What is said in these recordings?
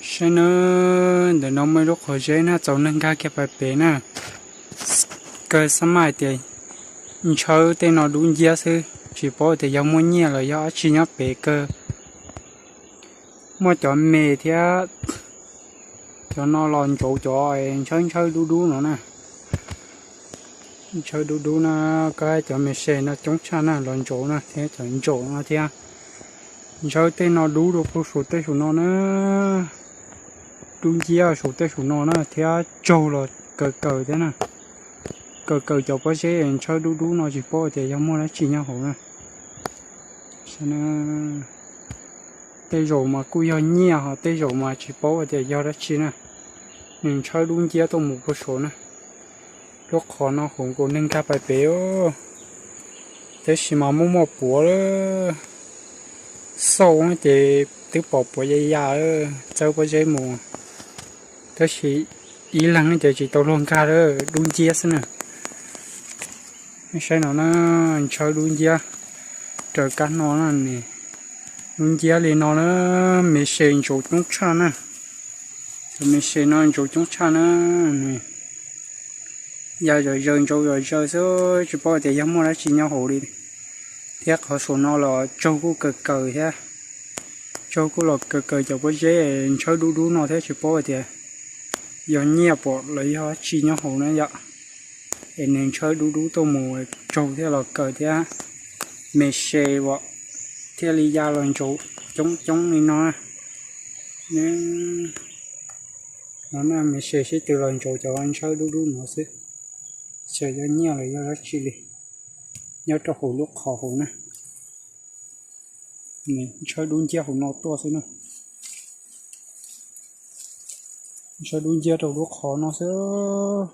Saib nawb, ntawm no muaj ib lub qhov zeb na, txaus neeg nkag kiag pais pem na. Kawg xab maj hais tias ntshawb tej no dub nciab xwb, tsis paub tias yog muaj nyiaj los yog dab tsi nyob pem kawg. Muaj cov me thiab, cov no los ntsaus cov ntshawb ntshawb dub dub no na. Ntshawb dub dub na, koj cov me se no coob tshaj na, los ntsaus na thiab cov ntsaum no thiab. Ntshawb tej no dub rau puag saum tej saum no na, dub nciab saum tej saum no na thiab, tsaug los kaws kaws thiab na. Kaws kaws cov pob zeb ntshawb dub dub no tsis paub tias yog muaj dab tsi nyob hauv na. Tej zaum mas kuj yog nyiaj ho tej zaum mas tsis paub tias yog dab tsi na. Nws ntshawb dub nciab tuaj mus puag saud na. Lub qhov no hauv nkaus neeg nkag pais pem, tab sis mas muaj muaj puav lawm. Xauj ces twb pom puav ya ya, txawb pob zeb mus, tab sis ib leeg ces tsis tau luag nkag lawm, dub nciab xwb na. Saib no na, ntshawb dub nciab raws kab no na, dub nciab li no na, me se ntsaus coob tshaj na. Cov me se no ntsaus coob tshaj na, nws ya zom zaws ntsaus zom zaws xwb, tsis paub tias yog muaj dab tsi nyob hauv li. Thiab qhov saum no los tsaug kuj kaws kaws thiab, tsaug kuj los kaws kaws cov pob zeb ntshawb dub dub no thiab, tsis paub tias yog nyiaj pom los yog dab tsi nyob hauv na yom. Es nws ntshawb dub dub tuaj mus, tsaug thiaj los kaws thiab, me se as thiaj li ya los ntsaus coob coob li no. No na, me se sib tw los ntsaus cov ntshawb dub dub no xwb, xyov yog nyiaj los yog dab tsi li, nyob rau hauv lub qhov hauv na. Ntshawb dub nciab hauv no tuaj xwb na, ntshawb dub nciab rau lub qhov no xwb,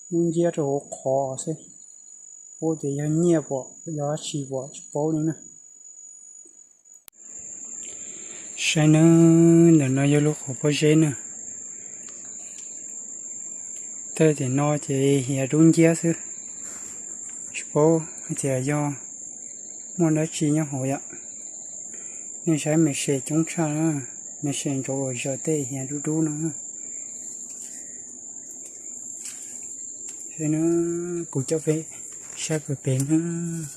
dub nciab rau hauv qhov xwb, paub tias yog nyiaj pom yog dab tsi pom tsis paub li na. Saib nawb, ntawm no yog lub qhov pob zeb na. Tej tim no ces hiav dub nciab xwb, tsis paub hais tias yog muaj dab tsi nyob hauv yom. Nej saib me se coob tshaj na, me se ntsaus zom zaws tej hiav dub dub no. Saib nawb, kuv coj peb saib pem pem nawb.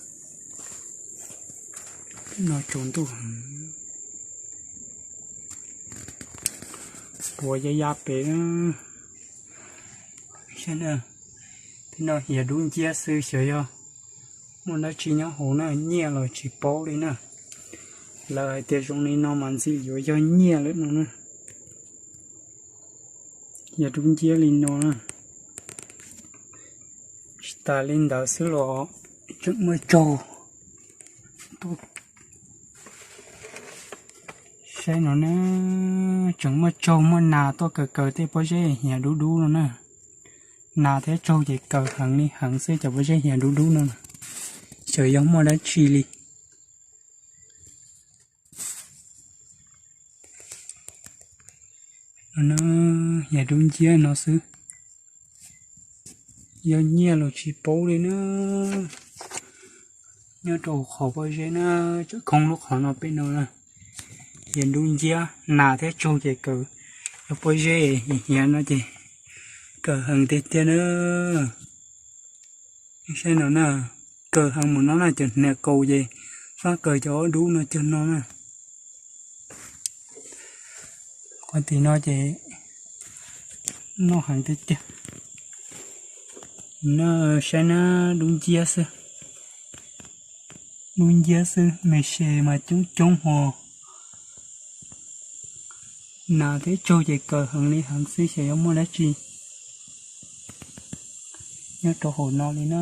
No tsaus ntuj heev, puav ya ya pem. Saib na, tej no hiav dub nciab xwb, xyov yog muaj dab tsi nyob hauv na, nyiaj los tsis paub li na. Lawv hais tias zoo li no mas ntxim yuav yog nyiaj lawm no na. Hiav dub nciab li no na. Tsis tas li ntawd xwb los tseem muaj tsaug. Saib no na, tseem muaj tsaug muaj nas tuaj kaws kaws tej pob zeb hiav dub dub no na. Nas thiab tsaug ces kaws heev li heev xwb cov pob zeb hiav dub dub no. Xyov yog muaj dab tsi li. No na, hiav dub nciab no xwb, yog nyiaj los tsis paub li na. Nyob rau qhov pob zeb na, tseem khoob lub qhov no pem no na. Hiav dub nciab, nas thiab tsaug ces kaws, yog pob zeb hiav no ces kaws heev tiag tiag na. Saib no na, kaws heev mus no na, cov hniav kaus ces fab kaws cov ob dub no cog no na. Qhov tim no ces noj heev tiag tiag. No saib na, dub nciab xwb, dub nciab xwb, me se mas coob coob hos. Nas thiab tsaug ces kaws heev li heev xwb, xyov yuav muaj dab tsi nyob rau hauv no li na.